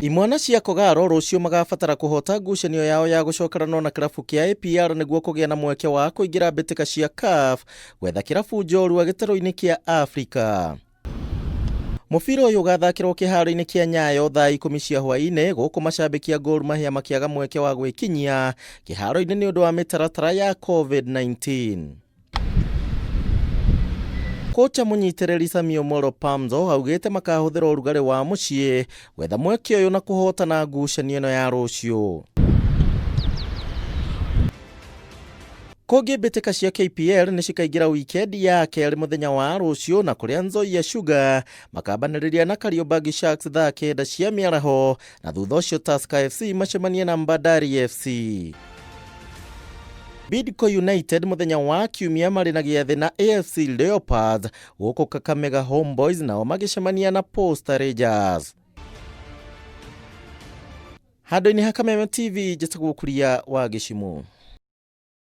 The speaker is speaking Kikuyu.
Imwana cia Kogalo rũciũ magabatara kũhota ngucanio yao ya gũcokeranwo na kĩrabu kĩa APR nĩguo kũgĩa na mweke wa kũingĩra mbĩtĩka cia CAF gwetha kĩrabu njorua gĩtarũ-inĩ kĩa Afrika. Mũbira ũyũ ũgathakĩrwo kĩharo-inĩ kĩa Nyayo thaa 10 cia hwaĩ-inĩ gũkũ macambĩki a Gor Mahia makĩaga mweke wa gwĩkinyia kĩharo-inĩ nĩ ũndũ wa mĩtaratara ya COVID-19. Kocha mũnyitĩrĩri Sami Omolo Pamzo augĩte makahũthĩra ũrugarĩ wa mũciĩ gwetha mweke ũyũ na kũhotana ngucanio ĩno ya rũciũ. Kũngĩ mbĩtĩka cia KPL nĩ cikaingĩra wikendi ya kerĩ mũthenya wa rũciũ na kũrĩa Nzoia Sugar makambanĩrĩria na Kariobangi Sharks thaa 9 cia mĩaraho na thutha ũcio Tusker FC macemanie na Bandari FC. Bidco United mũthenya wa kiumia marĩ na gĩathĩ na AFC Leopards gũkũ Kakamega Homeboys nao magĩcemania na Posta Rangers. Handũ-inĩ ha Kameme TV njĩtagwo Kuria wa Gĩcimũ.